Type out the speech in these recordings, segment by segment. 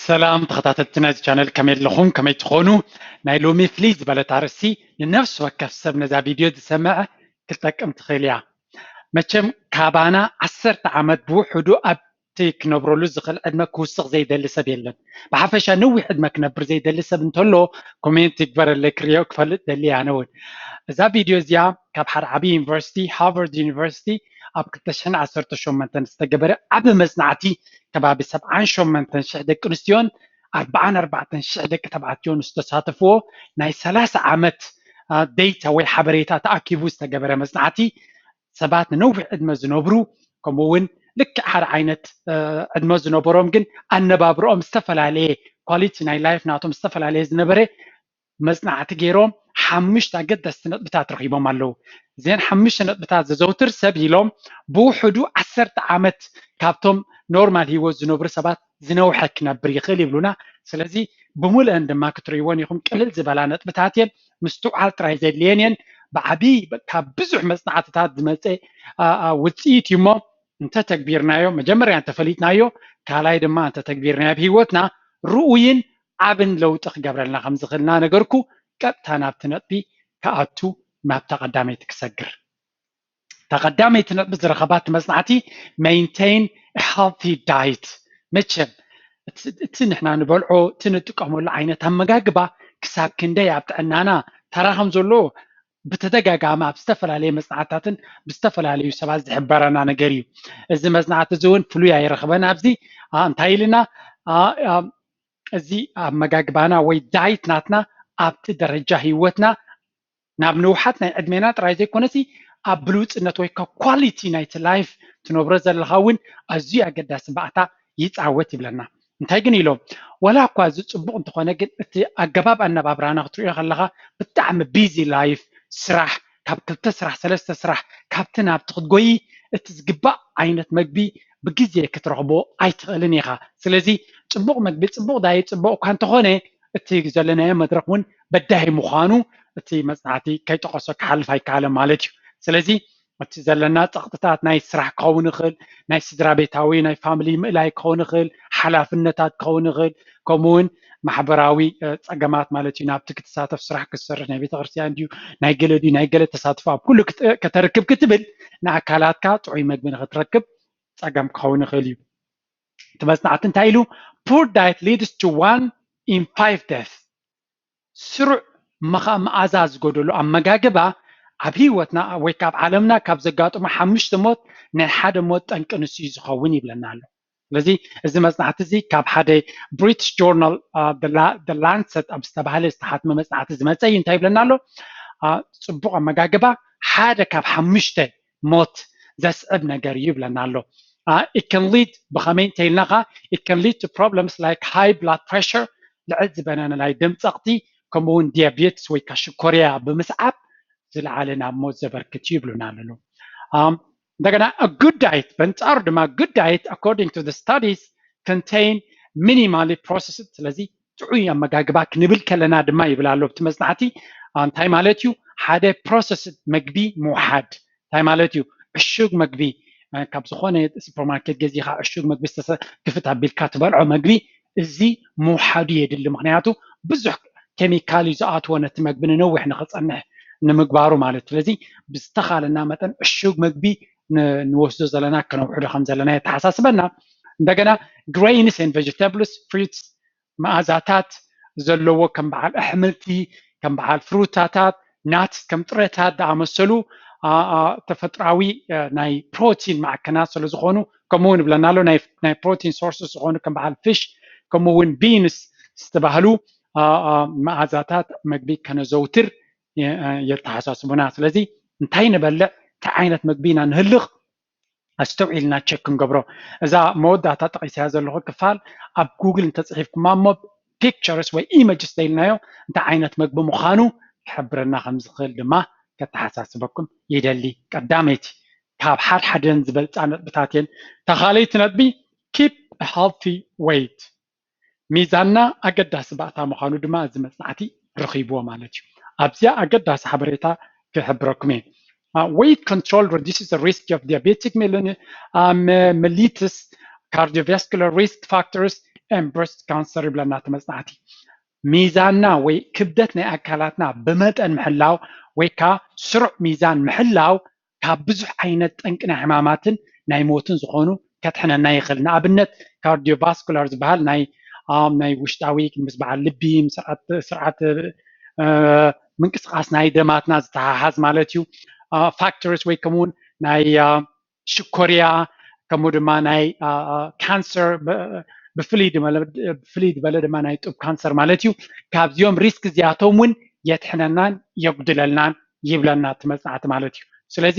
ሰላም ተኸታተልቲ ናይዚ ቻነል፣ ከመይ ኣለኹም? ከመይ ትኾኑ? ናይ ሎሚ ፍልይ ዝበለት ኣርእስቲ ንነፍሲ ወከፍ ሰብ ነዛ ቪድዮ ዝሰምዐ ክትጠቅም ትኽእል እያ። መቸም ካባና ዓሰርተ ዓመት ብውሕዱ ኣብቲ ክነብረሉ ዝኽእል ዕድመ ክውስኽ ዘይደሊ ሰብ የለን። ብሓፈሻ ነዊሕ ዕድመ ክነብር ዘይደሊ ሰብ እንተሎ ኮሜንት ይግበረለይ፣ ክሪኦ ክፈልጥ ደሊ እየ ኣነ እውን። እዛ ቪድዮ እዚኣ ካብ ሓደ ዓብዪ ዩኒቨርሲቲ፣ ሃርቫርድ ዩኒቨርሲቲ፣ ኣብ ክልተ ሽሕን ዓሰርተ ሸሞንተን ዝተገበረ ዓቢ መጽናዕቲ ከባቢ ሰብዓን ሸሞንተን ሽሕ ደቂ ኣንስትዮን ኣርባዓን ኣርባዕተን ሽሕ ደቂ ተባዕትዮን ዝተሳተፍዎ ናይ ሰላሳ ዓመት ዴታ ወይ ሓበሬታ ተኣኪቡ ዝተገበረ መጽናዕቲ ሰባት ንነዊሕ ዕድመ ዝነብሩ ከምኡ እውን ልክዕ ሓደ ዓይነት ዕድመ ዝነበሮም ግን ኣነባብርኦም ዝተፈላለየ ኳሊቲ ናይ ላይፍ ናቶም ዝተፈላለየ ዝነበረ መጽናዕቲ ገይሮም ሓሙሽተ ኣገደስቲ ነጥብታት ረኺቦም ኣለዉ። እዘን ሓሙሽተ ነጥብታት ዘዘውትር ሰብ ኢሎም ብውሕዱ ዓሰርተ ዓመት ካብቶም ኖርማል ህይወት ዝነብሩ ሰባት ዝነውሐ ክነብር ይኽእል ይብሉና። ስለዚ ብምልአን ድማ ክትርእይዎን ኢኹም። ቅልል ዝበላ ነጥብታት እየን፣ ምስትውዓል ጥራይ ዘድልየን እየን። ብዓቢ ካብ ብዙሕ መጽናዕትታት ዝመጸ ውጽኢት እዩ እሞ እንተተግቢርናዮ፣ መጀመርያ እንተፈሊጥናዮ፣ ካልኣይ ድማ እንተተግቢርናዮ ኣብ ህይወትና ርኡይን ዓብን ለውጢ ክገብረልና ከም ዝኽእል እናነገርኩ ቀጥታ ናብቲ ነጥቢ ክኣቱ ናብታ ቀዳመይቲ ክሰግር። እታ ቀዳመይቲ ነጥቢ ዝረኸባ እቲ መጽናዕቲ maintain healthy diet። መቸም እቲ ንሕና ንበልዖ እቲ ንጥቀመሉ ዓይነት ኣመጋግባ ክሳብ ክንደይ ኣብ ጥዕናና ተራ ከም ዘለዎ ብተደጋጋሚ ኣብ ዝተፈላለየ መጽናዕትታትን ብዝተፈላለዩ ሰባት ዝሕበረና ነገር እዩ። እዚ መጽናዕቲ እዚ እውን ፍሉይ ኣይረኽበን። ኣብዚ እንታይ ኢልና እዚ ኣመጋግባና ወይ ዳይት ናትና ኣብቲ ደረጃ ህይወትና ናብ ንውሓት ናይ ዕድሜና ጥራይ ዘይኮነሲ ኣብ ብሉፅነት ወይ ኳሊቲ ናይቲ ላይፍ ትነብሮ ዘለኻ እውን ኣዝዩ ኣገዳሲ ባእታ ይፃወት ይብለና። እንታይ ግን ኢሎም፣ ወላ እኳ እዚ ፅቡቕ እንተኾነ ግን እቲ ኣገባብ ኣነባብራና ክትሪኦ ከለኻ ብጣዕሚ ቢዚ ላይፍ፣ ስራሕ፣ ካብ ክልተ ስራሕ ሰለስተ ስራሕ ካብቲ ናብቲ ክትጎይ እቲ ዝግባእ ዓይነት መግቢ ብግዜ ክትረኽቦ ኣይትኽእልን ኢኻ። ስለዚ ፅቡቕ መግቢ፣ ፅቡቕ ዳየት ፅቡቕ እኳ እንተኾነ እቲ ዘለናዮ መድረኽ እውን በዳሂ ምዃኑ እቲ መፅናዕቲ ከይጠቐሶ ክሓልፍ ኣይከኣለን ማለት እዩ። ስለዚ እቲ ዘለና ፀቕጥታት ናይ ስራሕ ክኸውን ይኽእል፣ ናይ ስድራ ቤታዊ ናይ ፋሚሊ ምእላይ ክኸውን ይኽእል፣ ሓላፍነታት ክኸውን ይኽእል፣ ከምኡ እውን ማሕበራዊ ፀገማት ማለት እዩ። ናብቲ ክትሳተፍ ስራሕ ክትሰርሕ ናይ ቤተክርስትያን ድዩ ናይ ገለ ድዩ ናይ ገለ ተሳትፎ ኣብ ኩሉ ከተርክብ ክትብል ንኣካላትካ ጥዑይ መግቢ ንክትረክብ ፀገም ክኸውን ይኽእል እዩ። እቲ መፅናዕቲ እንታይ ኢሉ? Poor diet leads to one in five death። ስሩዕ መኣዛ ዝጎደሎ ኣመጋግባ ኣብ ህይወትና ወይ ካብ ዓለምና ካብ ዘጋጥሙ ሓሙሽተ ሞት ናይ ሓደ ሞት ጠንቂ ንሱ እዩ ዝኸውን ይብለና ኣሎ። ስለዚ እዚ መፅናዕቲ እዚ ካብ ሓደ ብሪቲሽ ጆርናል ላንሰት ኣብ ዝተባሃለ ዝተሓትመ መፅናዕቲ ዝመፀ እዩ። እንታይ ይብለና ኣሎ? ፅቡቕ ኣመጋግባ ሓደ ካብ ሓሙሽተ ሞት ዘስዕብ ነገር እዩ ይብለና ኣሎ። It can lead ብኸመይ እንተኢልና ኸ it can lead to problems like high blood pressure፣ ልዕል ዝበለ ናይ ደም ፀቕጢ፣ ከምኡ እውን ዲያቤትስ ወይ ከዓ ሽኮርያ ብምስዓብ ዝለዓለ ናብ ሞት ዘበርክት እዩ ይብሉና ኣለዉ። እንደገና good diet በንፃሩ ድማ good diet according to the studies contain minimally processed። ስለዚ ጥዑይ ኣመጋግባ ክንብል ከለና ድማ ይብል ኣሎ ኣብቲ መፅናዕቲ። እንታይ ማለት እዩ? ሓደ ፕሮሰስድ መግቢ ምውሓድ እንታይ ማለት እዩ? ዕሹግ መግቢ ካብ ዝኾነ ሱፐርማርኬት ገዚኻ ዕሹግ መግቢ ክፍት ኣቢልካ ትበልዖ መግቢ እዚ ምውሓዱ የድሊ። ምክንያቱ ብዙሕ ኬሚካል እዩ ዝኣትዎ ነቲ መግቢ ንነዊሕ ንክፀንሕ ንምግባሩ ማለት። ስለዚ ብዝተኻለና መጠን ዕሹግ መግቢ ንወስዶ ዘለና ከነውሕዶ ከም ዘለና የተሓሳስበና። እንደገና grains and vegetables፣ fruits፣ መኣዛታት ዘለዎ ከም በዓል ኣሕምልቲ፣ ከም በዓል ፍሩታታት፣ ናትስ፣ ከም ጥረታት ዝኣመሰሉ ተፈጥራዊ ናይ ፕሮቲን ማዕከናት ስለ ዝኾኑ፣ ከምኡ እውን ይብለና ኣሎ ናይ ፕሮቲን ሶርስ ዝኾኑ ከም በዓል ፊሽ ከምኡ እውን ቢንስ ዝተባህሉ መኣዛታት መግቢ ከነዘውትር የተሓሳስቡና። ስለዚ እንታይ ንበልዕ፣ እንታይ ዓይነት መግቢ ኢና ንህልኽ ኣስተውዒልና ቸክ ክንገብሮ። እዛ መወዳእታ ጠቒሰያ ዘለኹ ክፋል ኣብ ጉግል እንተፅሒፍኩማ እሞ ፒክቸርስ ወይ ኢመጅስ ዘይልናዮ እንታይ ዓይነት መግቢ ምዃኑ ክሕብረና ከም ዝኽእል ድማ ከተሓሳስበኩም ይደሊ። ቀዳመይቲ ካብ ሓድሓደን ዝበልፃ ነጥብታት እየን። እታ ካልኣይቲ ነጥቢ keep healthy weight፣ ሚዛንና ኣገዳሲ ባእታ ምዃኑ ድማ እዚ መፅናዕቲ ረኺብዎ ማለት እዩ። ኣብዚኣ ኣገዳሲ ሓበሬታ ክሕብረኩም እየ። Weight control reduces the risk of diabetic mellitus, cardiovascular risk factors and breast cancer ይብለና እቲ መፅናዕቲ። ሚዛንና ወይ ክብደት ናይ ኣካላትና ብመጠን ምሕላው ወይ ከዓ ስሩዕ ሚዛን ምሕላው ካብ ብዙሕ ዓይነት ጠንቂ ናይ ሕማማትን ናይ ሞትን ዝኾኑ ከድሕነና ይኽእል። ንኣብነት ካርዲዮቫስኩላር ዝበሃል ናይ ናይ ውሽጣዊ ምስ በዓል ልቢ፣ ስርዓት ምንቅስቃስ ናይ ደማትና ዝተሓሓዝ ማለት እዩ። ፋክተርስ ወይ ከምኡውን ናይ ሽኮርያ ከምኡ ድማ ናይ ካንሰር ብፍልይ ዝበለ ድማ ናይ ጡብ ካንሰር ማለት እዩ። ካብዚኦም ሪስክ እዚኣቶም እውን የድሕነናን የጉድለልናን ይብለና እቲ መፅናዕቲ ማለት እዩ። ስለዚ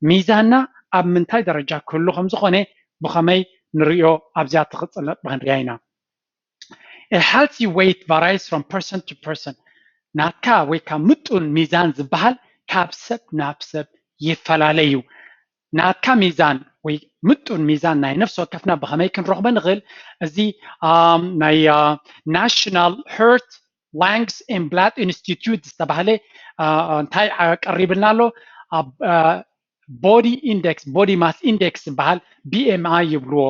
ሚዛንና ኣብ ምንታይ ደረጃ ክህሉ ከም ዝኾነ ብኸመይ ንሪኦ ኣብዚኣ ትቕፅል ነጥቢ ክንሪኣ ኢና። A healthy weight varies from person to person። ናትካ ወይ ካብ ምጡን ሚዛን ዝበሃል ካብ ሰብ ናብ ሰብ ይፈላለ እዩ። ናትካ ሚዛን ወይ ምጡን ሚዛን ናይ ነፍሲ ወከፍና ብኸመይ ክንረኽቦ ንኽእል? እዚ ናይ National Heart Lungs and Blood Institute ዝተባህለ እንታይ ቀሪብልና ኣሎ? Body index፣ body mass index ዝበሃል BMI ይብልዎ።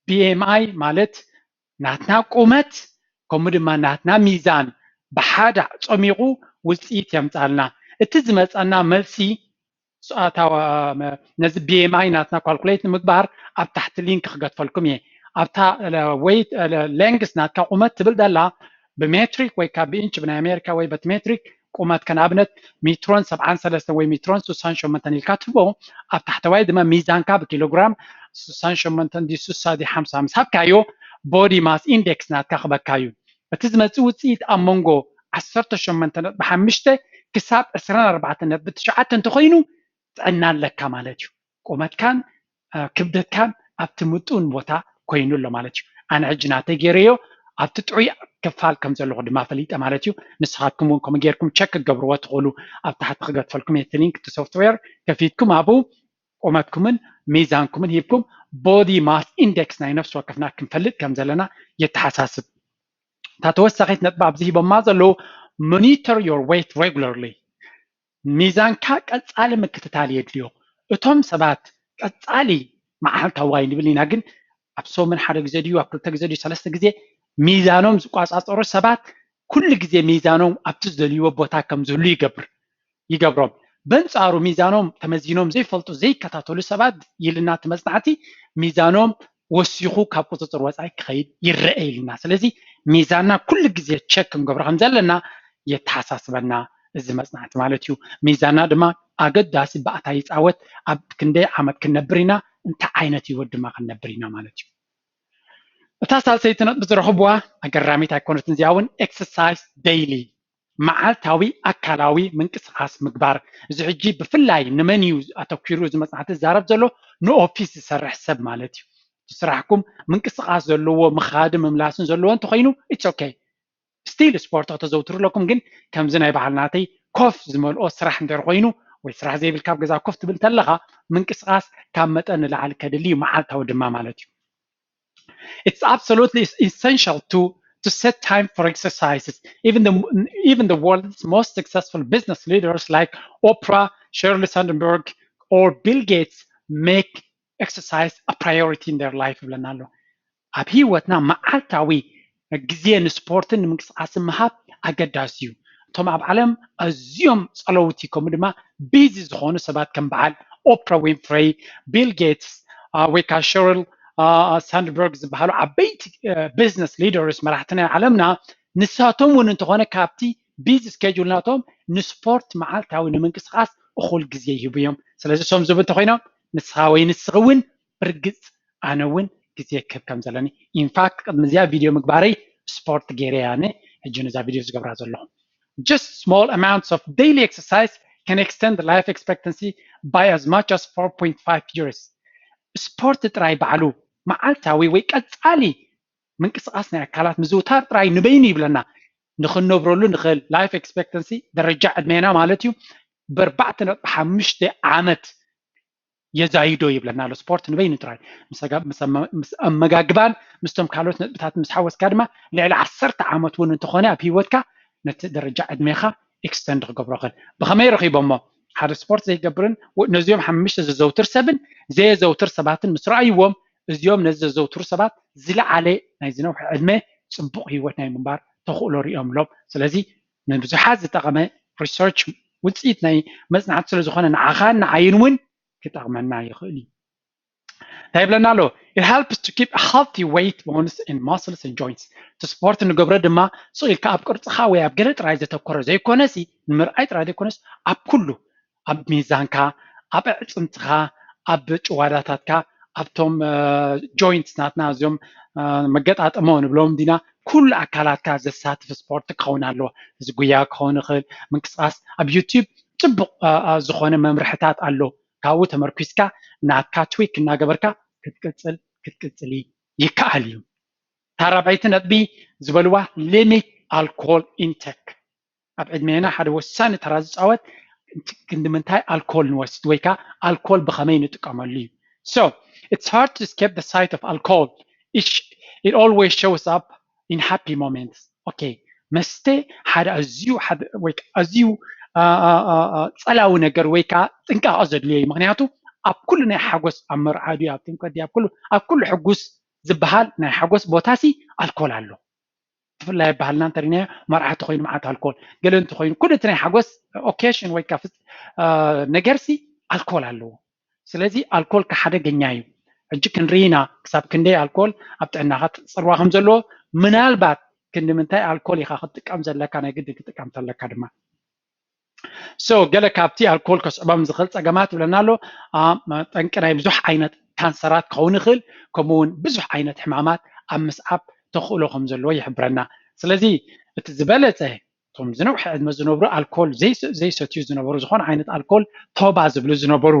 BMI ማለት ናትና ቁመት ከምኡ ድማ ናትና ሚዛን ብሓደ ጾሚቑ ውፅኢት የምፃልና። እቲ ዝመፀና መልሲ ነዚ BMI ናትና ካልኩሌት ንምግባር ኣብ ታሕቲ ሊንክ ክገድፈልኩም እየ። ኣብታ weight length ናትካ ቁመት ትብል ደላ ብሜትሪክ ወይ ካብ ብኢንች ብናይ ኣሜሪካ ወይ በቲ ሜትሪክ ቁመት ከንኣብነት ሜትሮን ሰብዓን ሰለስተን ወይ ሜትሮን ስሳን ሸሞንተን ኢልካ ትህቦ። ኣብ ታሕተዋይ ድማ ሚዛንካ ብኪሎግራም ስሳን ሸሞንተን ዲ ስሳ ዲ ሓምሳ ምስ ሃብካዮ body mass index ናትካ ክበካ እዩ። እቲ ዝመፅእ ውፅኢት ኣብ መንጎ ዓሰርተ ሸሞንተ ነጥቢ ሓሙሽተ ክሳብ ዕስራን ኣርባዕተን ነጥቢ ትሽዓተ እንተኮይኑ ጥዕና ኣለካ ማለት እዩ። ቁመትካን ክብደትካን ኣብቲ ምጡን ቦታ ኮይኑ ኣሎ ማለት እዩ። ኣነ ሕጂ ናተይ ገይረዮ ኣብቲ ጥዑይ ክፋል ከም ዘለኹ ድማ ፈሊጠ ማለት እዩ። ንስኻትኩም እውን ከምኡ ጌርኩም ቸክ ክትገብርዎ ትኽእሉ። ኣብ ታሕቲ ክገድፈልኩም እየ እቲ ሊንክ፣ እቲ ሶፍትዌር ከፊትኩም ኣብኡ ቁመትኩምን ሚዛንኩምን ሂብኩም body mass index ናይ ነፍሲ ወከፍና ክንፈልጥ ከም ዘለና የተሓሳስብ። እታ ተወሳኺት ነጥቢ ኣብዚ ሂቦማ ዘለዉ monitor your weight regularly። ሚዛንካ ቀፃሊ ምክትታል የድልዮ። እቶም ሰባት ቀፃሊ መዓልታዊ ኣይንብል ኢና፣ ግን ኣብ ሰሙን ሓደ ግዜ ድዩ ኣብ ክልተ ግዜ ድዩ ሰለስተ ግዜ ሚዛኖም ዝቆፃፀሩ ሰባት ኩሉ ግዜ ሚዛኖም ኣብቲ ዝደልይዎ ቦታ ከም ዝህሉ ይገብር ይገብሮም። በንፃሩ ሚዛኖም ተመዚኖም ዘይፈልጡ ዘይከታተሉ ሰባት ኢልና እቲ መፅናዕቲ ሚዛኖም ወሲኹ ካብ ቁፅፅር ወፃኢ ክኸይድ ይረአ ኢልና። ስለዚ ሚዛንና ኩሉ ግዜ ቸክ ክንገብሮ ከም ዘለና የተሓሳስበና እዚ መፅናዕቲ ማለት እዩ። ሚዛንና ድማ ኣገዳሲ ባእታ ይፃወት። ኣብ ክንደይ ዓመት ክንነብር ኢና፣ እንታይ ዓይነት ህይወት ድማ ክንነብር ኢና ማለት እዩ። እታ ሳልሰይቲ ነጥቢ ዝረኽብዋ ኣገራሚት ኣይኮነትን፣ እዚኣ እውን exercise daily፣ መዓልታዊ ኣካላዊ ምንቅስቃስ ምግባር። እዚ ሕጂ ብፍላይ ንመን እዩ ኣተኪሩ እዚ መፅናዕቲ ዝዛረብ ዘሎ? ንኦፊስ ዝሰርሕ ሰብ ማለት እዩ። ስራሕኩም ምንቅስቃስ ዘለዎ ምኻድ ምምላስን ዘለዎ እንተኮይኑ it's okay። ስቲል ስፖርት ከተዘውትሩ ኣለኩም፣ ግን ከምዚ ናይ በዓል ናተይ ኮፍ ዝመልኦ ስራሕ እንድሕር ኮይኑ ወይ ስራሕ ዘይብልካ ኣብ ገዛ ኮፍ ትብል እንተለኻ ምንቅስቃስ ካብ መጠን ንላዕሊ ከድሊ እዩ፣ መዓልታዊ ድማ ማለት እዩ። It's absolutely essential to to set time for exercises. Even the even the world's most successful business leaders like Oprah, Sheryl Sandberg, or Bill Gates make exercise a priority in their life ይብለና ኣሎ። ኣብ ህይወትና መዓልታዊ ግዜ ንስፖርትን ንምንቅስቃስን ምሃብ ኣገዳሲ እዩ። እቶም ኣብ ዓለም ኣዝዮም ጸለውቲ ከምኡ ድማ ቢዚ ዝኾኑ ሰባት ከም በዓል ኦፕራ ዊንፍሬይ፣ ቢል ጌትስ ወይ ከዓ ሸሪል ሳንድበርግ ዝበሃሉ ዓበይቲ ቢዝነስ ሊደርስ መራሕቲ ናይ ዓለምና ንሳቶም እውን እንተኾነ ካብቲ ቢዚ ስኬጁል ናቶም ንስፖርት መዓልታዊ ንምንቅስቃስ እኹል ግዜ ይህቡ እዮም። ስለዚ እሶም ዝብ እንተኮይኖም ንስኻ ወይ ንስኺ እውን ብርግፅ ኣነ እውን ግዜ ክህብ ከም ዘለኒ ኢንፋክት ቅድሚ እዚኣ ቪድዮ ምግባረይ ስፖርት ገይረ ኣነ ሕጂ ነዛ ቪድዮ ዝገብራ ዘለኹ። Just small amounts of daily exercise can extend life expectancy by as much as four point five years. ስፖርት ጥራይ ባዕሉ መዓልታዊ ወይ ቀፃሊ ምንቅስቃስ ናይ ኣካላት ምዝውታር ጥራይ ንበይኑ ይብለና ንክንነብረሉ ንክእል ላይፍ ኤክስፔክተንሲ ደረጃ ዕድሜና ማለት እዩ ብኣርባዕተ ነጥቢ ሓሙሽተ ዓመት የዛይዶ ይብለና ኣሎ። ስፖርት ንበይኑ ጥራይ ምስ ኣመጋግባን ምስቶም ካልኦት ነጥብታት ምስ ሓወስካ ድማ ልዕሊ ዓሰርተ ዓመት እውን እንተኾነ ኣብ ህይወትካ ነቲ ደረጃ ዕድሜኻ ኤክስተንድ ክገብሮ ክእል። ብኸመይ ረኺቦሞ? ሓደ ስፖርት ዘይገብርን ነዚኦም ሓሙሽተ ዘዘውትር ሰብን ዘየዘውትር ሰባትን ምስ ረኣይዎም እዚኦም ነዚ ዘዘውትሩ ሰባት ዝለዓለ ናይ ዝነውሐ ዕድመ፣ ፅቡቕ ህይወት ናይ ምንባር ተኽእሎ ሪኦምሎም። ስለዚ ንብዙሓት ዝጠቐመ ሪሰርች ውፅኢት ናይ መፅናዕቲ ስለ ዝኾነ ንዓኻን ንዓይን እውን ክጠቕመና ይኽእል እዩ። እንታይ ይብለና ኣሎ? It helps to keep healthy weight, bones and muscles and joints. እቲ ስፖርት ንገብሮ ድማ ስቕ ኢልካ ኣብ ቅርፅኻ ወይ ኣብ ገለ ጥራይ ዘተኮረ ዘይኮነሲ፣ ንምርኣይ ጥራይ ዘይኮነስ ኣብ ኩሉ፣ ኣብ ሚዛንካ፣ ኣብ ኣዕፅምትኻ፣ ኣብ ጭዋዳታትካ፣ ኣብቶም ጆይንትስ ናትና፣ እዚኦም መገጣጥሞ ንብሎም ዲና፣ ኩሉ ኣካላትካ ዘሳትፍ ስፖርት ክኸውን ኣለዎ። እዚ ጉያ ክኸውን ይኽእል፣ ምንቅስቃስ። ኣብ ዩቲዩብ ፅቡቕ ዝኾነ መምርሕታት ኣሎ። ካብኡ ተመርኪስካ ናትካ ትዊክ እናገበርካ ክትቅፅል ክትቅፅሊ ይከኣል እዩ። ታራባይቲ ነጥቢ ዝበልዋ limit alcohol intake። ኣብ ዕድሜና ሓደ ወሳኒ ተራ ዝፃወት ክንዲ ምንታይ ኣልኮል ንወስድ ወይ ከዓ ኣልኮል ብኸመይ ንጥቀመሉ እዩ። So it's hard to escape the sight of alcohol. It, sh- it always shows up in happy moments. Okay, መስተ ሓደ ኣዝዩ ሓደ ወይ ከዓ ኣዝዩ ጸላዊ ነገር ወይ ከዓ ጥንቃቐ ዘድልዮ እዩ። ምክንያቱ ኣብ ኩሉ ናይ ሓጎስ፣ ኣብ መርዓ ድዩ፣ ኣብ ጥምቀት ድዩ፣ ኣብ ኩሉ ኣብ ኩሉ ሕጉስ ዝበሃል ናይ ሓጎስ ቦታ ሲ ኣልኮል ኣሎ። ብፍላይ ባህልና እንተሪናዮ መርዓ እንተኮይኑ መዓት ኣልኮል፣ ገለ እንተኮይኑ ኩሉ እቲ ናይ ሓጎስ ኦኬሽን ወይ ከዓ ነገር ሲ ኣልኮል ኣለዎ። ስለዚ ኣልኮል ሓደገኛ እዩ። ሕጂ ክንርኢ ኢና ክሳብ ክንደይ ኣልኮል ኣብ ጥዕናኻ ፅልዋ ከም ዘለዎ፣ ምናልባት ክንዲ ምንታይ ኣልኮል ኢኻ ክትጥቀም ዘለካ፣ ናይ ግድን ክትጥቀም ተለካ ድማ። So ገለ ካብቲ ኣልኮል ከስዕቦም ዝኽእል ፀገማት ይብለና ኣሎ። ጠንቂ ናይ ብዙሕ ዓይነት ካንሰራት ክኸውን ይኽእል፣ ከምኡ እውን ብዙሕ ዓይነት ሕማማት ኣብ ምስዓብ ተኽእሎ ከም ዘለዎ ይሕብረና። ስለዚ እቲ ዝበለፀ እቶም ዝነውሐ ዕድመ ዝነብሩ ኣልኮል ዘይሰትዩ ዝነበሩ፣ ዝኾነ ዓይነት ኣልኮል ቶባ ዝብሉ ዝነበሩ፣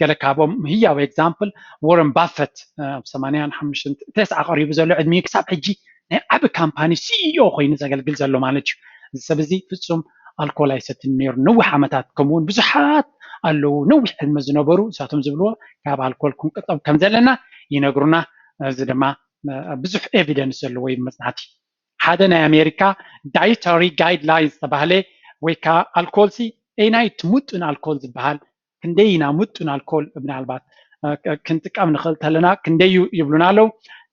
ገለ ካብኦም ህያው ኤግዛምፕል ወረን ባፈት ኣብ ሰማንያን ሓሙሽተን ተስዓ ቀሪቡ ዘሎ ዕድሚኡ ክሳብ ሕጂ ናይ ዓቢ ካምፓኒ ሲኢኦ ኮይኑ ዘገልግል ዘሎ ማለት እዩ። እዚ ሰብ እዚ ፍጹም ኣልኮል ኣይሰትን ነይሩ ነዊሕ ዓመታት። ከምኡውን ብዙሓት ኣለዉ ነዊሕ ዕድመ ዝነበሩ፣ እሳቶም ዝብልዎ ካብ ኣልኮል ክንቆጠብ ከም ዘለና ይነግሩና። እዚ ድማ ብዙሕ ኤቪደንስ ዘለዎ እዩ መጽናዕቲ። ሓደ ናይ ኣሜሪካ ዳይታሪ ጋይድላይንስ ዝተባህለ ወይ ከዓ ኣልኮል ሲ ኤናይ ትምጡን ኣልኮል ዝበሃል ክንደይ ኢና ምጡን ኣልኮል ምናልባት ክንጥቀም ንኽእል ተለና ክንደይ እዩ ይብሉና ኣለዉ።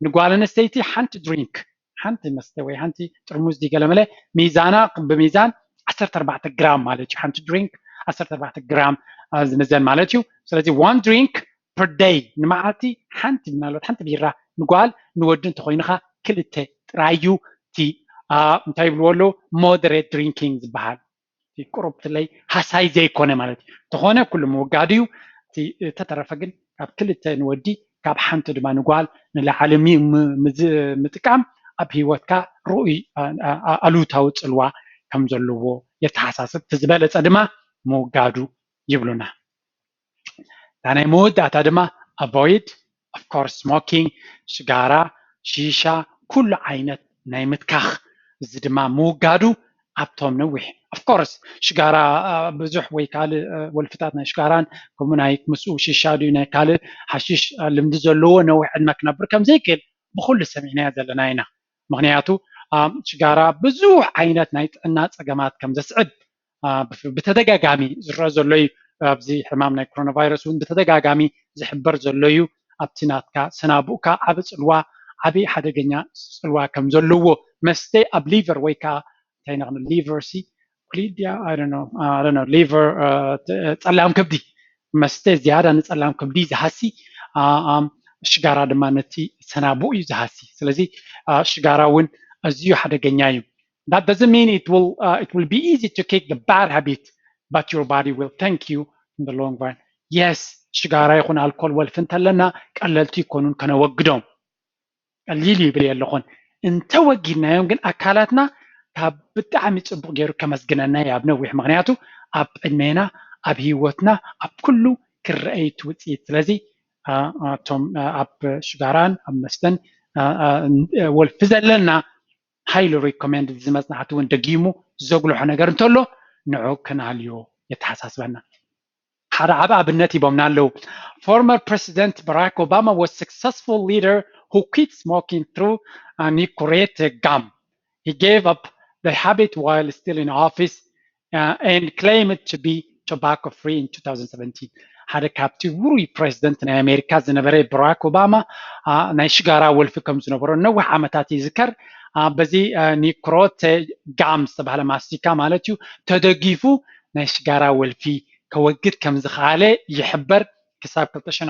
ንጓል ኣንስተይቲ ሓንቲ ድሪንክ፣ ሓንቲ መስተ ወይ ሓንቲ ጥርሙዝ ድገለመለ ሚዛና ብሚዛን ዓሰርተ ኣርባዕተ ግራም ማለት እዩ። ሓንቲ ድሪንክ ዓሰርተ ኣርባዕተ ግራም ዝምዘን ማለት እዩ። ስለዚ ዋን ድሪንክ ፐር ደይ፣ ንመዓልቲ ሓንቲ፣ ምናልባት ሓንቲ ቢራ ንጓል፣ ንወዲ እንተኮይኑካ ክልተ ጥራይ እዩ። እቲ እንታይ ይብልዎ ኣለዉ፣ ሞደሬት ድሪንኪንግ ዝበሃል። ቁሩብ ትለይ ሃሳይ ዘይኮነ ማለት እዩ። ተኾነ ኩሉ ምውጋድ እዩ። እተተረፈ ግን ካብ ክልተ ንወዲ ካብ ሓንቲ ድማ ንጓል ንላዕሊ ምጥቃም ኣብ ህይወትካ ርኡይ ኣሉታዊ ፅልዋ ከም ዘለዎ የተሓሳስብ። እቲ ዝበለፀ ድማ ምውጋዱ ይብሉና። እታ ናይ መወዳእታ ድማ avoid of course smoking፣ ሽጋራ፣ ሺሻ፣ ኩሉ ዓይነት ናይ ምትካኽ፣ እዚ ድማ ምውጋዱ ኣብቶም ነዊሕ of course ሽጋራ ብዙሕ ወይ ካልእ ወልፍታት ናይ ሽጋራን ከምኡ ናይ ምስኡ ሺሻ ድዩ ናይ ካልእ ሓሽሽ ልምዲ ዘለዎ ነዊሕ ዕድመ ክነብር ከም ዘይክእል ብኩሉ ሰሚዕናዮ ዘለና ኢና። ምክንያቱ ሽጋራ ብዙሕ ዓይነት ናይ ጥዕና ፀገማት ከም ዘስዕብ ብተደጋጋሚ ዝረአ ዘሎ እዩ። ኣብዚ ሕማም ናይ ኮሮና ቫይረስ እውን ብተደጋጋሚ ዝሕበር ዘሎ እዩ። ኣብቲ ናትካ ሰናቡእካ ዓቢ ፅልዋ፣ ዓቢ ሓደገኛ ፅልዋ ከም ዘለዎ መስተ ኣብ ሊቨር ወይ ከዓ እንታይ ነቕኒ ሊቨር ሲ ክሊድያ ሊቨር ፀላም ከብዲ መስተ ዝያዳ ንፀላም ከብዲ ዝሃሲ ሽጋራ ድማ ነቲ ሰናቡእ እዩ ዝሃሲ። ስለዚ ሽጋራ እውን ኣዝዩ ሓደገኛ እዩ። That doesn't mean it will uh, it will be easy to kick the bad habit, but your body will thank you in the long run. Yes, ሽጋራ ይኹን ኣልኮል ወልፊ እንተለና ቀለልቲ ይኮኑን ከነወግዶም ቀሊል ይብል የለኹን። እንተወጊድናዮም ግን ኣካላትና ካብ ብጣዕሚ ፅቡቅ ገይሩ ከመስግነና እዩ ኣብ ነዊሕ። ምክንያቱ ኣብ ዕድሜና ኣብ ህይወትና ኣብ ኩሉ ክረአይ እቲ ውፅኢት። ስለዚ እቶም ኣብ ሽጋራን ኣብ መስተን ወልፊ ዘለና highly recommended እዚ መፅናዕቲ እውን ደጊሙ ዘጉልሖ ነገር እንተሎ ንዑ ከነሃልዮ የተሓሳስበና። ሓደ ዓቢ ኣብነት ሂቦምና ኣለዉ። Former President Barack Obama was successful leader who quit smoking through a nicotine gum. He gave up the habit while still in office uh, and claimed to be tobacco free in two thousand seventeen. ሓደ ካብቲ ውሩይ ፕሬዚደንት ናይ ኣሜሪካ ዝነበረ ባራክ ኦባማ ናይ ሽጋራ ወልፊ ከም ዝነበሮ ነዊሕ ዓመታት ይዝከር። በዚ ኒክሮቴ ጋም ዝተባሃለ ማስቲካ ማለት እዩ ተደጊፉ ናይ ሽጋራ ወልፊ ከወግድ ከም ዝኸኣለ ይሕበር። ክሳብ ክልተ ሽሕን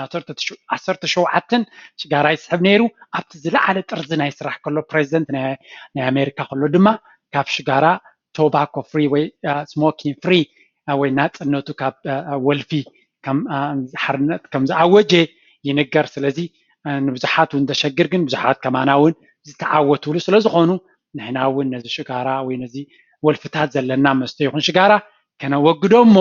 ዓሰርተ ሸውዓተን ሽጋራ ይስሕብ ነይሩ። ኣብቲ ዝለዓለ ጥርዚ ናይ ስራሕ ከሎ ፕሬዚደንት ናይ ኣሜሪካ ከሎ ድማ ካብ ሽጋራ ቶባኮ ፍሪ ወይ ስሞኪንግ ፍሪ ወይ ናፅነቱ ካብ ወልፊ ሓርነት ከም ዝኣወጀ ይንገር። ስለዚ ንብዙሓት እውን ዘሸግር ግን ብዙሓት ከማና እውን ዝተዓወትሉ ስለዝኾኑ ንሕና እውን ነዚ ሽጋራ ወይ ነዚ ወልፍታት ዘለና መስተ ይኹን ሽጋራ ከነወግዶ እሞ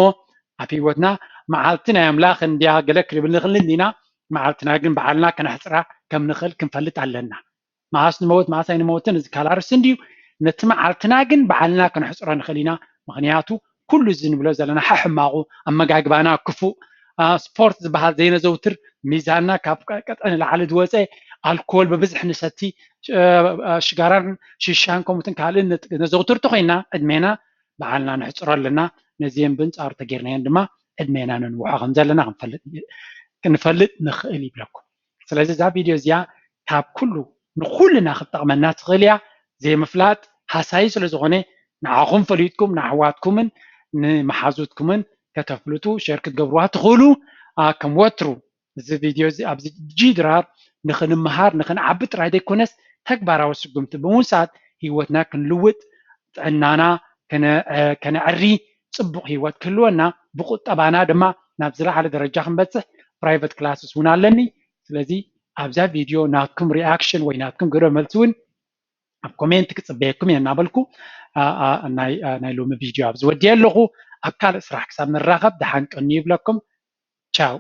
ኣብ ህይወትና መዓልቲ ናይ ኣምላኽ እንድያ ገለ ክንብል ንኽእል እንዲና፣ መዓልትና ግን ባዕልና ከነሕፅራ ከም ንኽእል ክንፈልጥ ኣለና። መዓስ ንመውት መዓስ ኣይንመውትን እዚ ካልእ ኣርእስቲ እንድዩ። ነቲ መዓልትና ግን ባዕልና ከነሕፅሮ ንኽእል ኢና። ምኽንያቱ ኩሉ እዚ ንብሎ ዘለና ሕሕማቑ ኣመጋግባና ክፉእ ስፖርት ዝበሃል ዘይነዘውትር ሚዛንና ካብ ቀጠን ንላዕሊ ዝወፀ ኣልኮል ብብዝሒ ንሰቲ ሽጋራን ሽሻን ከምኡትን ካልእን ነዘውትር ተኮይና ዕድሜና ባዕልና ንሕፅሮ ኣለና። ነዚአን ብንፃሩ ተጌርናየን ድማ ዕድሜና ነንውሖ ከም ዘለና ክንፈልጥ ንኽእል ይብለኩም። ስለዚ እዛ ቪድዮ እዚኣ ካብ ኩሉ ንኩልና ክትጠቕመና ትኽእል እያ። ዘይምፍላጥ ሃሳዪ ስለዝኾነ ንዓኹም ፈሊጥኩም ንኣሕዋትኩምን ንመሓዙትኩምን ከተፍልጡ ሸር ክትገብርዋ ትኽእሉ። ከም ወትሩ እዚ ቪድዮ እዚ ኣብዚ ጂ ድራር ንኽንምሃር ንኽንዓቢ ጥራይ ዘይኮነስ ተግባራዊ ስጉምቲ ብምውሳድ ህይወትና ክንልውጥ ጥዕናና ከነዕሪ ፅቡቕ ህይወት ክህልወና ብቁጠባና ድማ ናብ ዝለዓለ ደረጃ ክንበፅሕ ፕራይቨት ክላስስ እውን ኣለኒ። ስለዚ ኣብዛ ቪድዮ ናትኩም ሪኣክሽን ወይ ናትኩም ግብረ መልሲ እውን ኣብ ኮሜንት ክፅበየኩም እየ እናበልኩ ናይ ሎሚ ቪድዮ ኣብዚ ወዲየ ኣለኹ። ኣብ ካልእ ስራሕ ክሳብ ንራኸብ ደሓን ቀንዩ ይብለኩም። ቻው።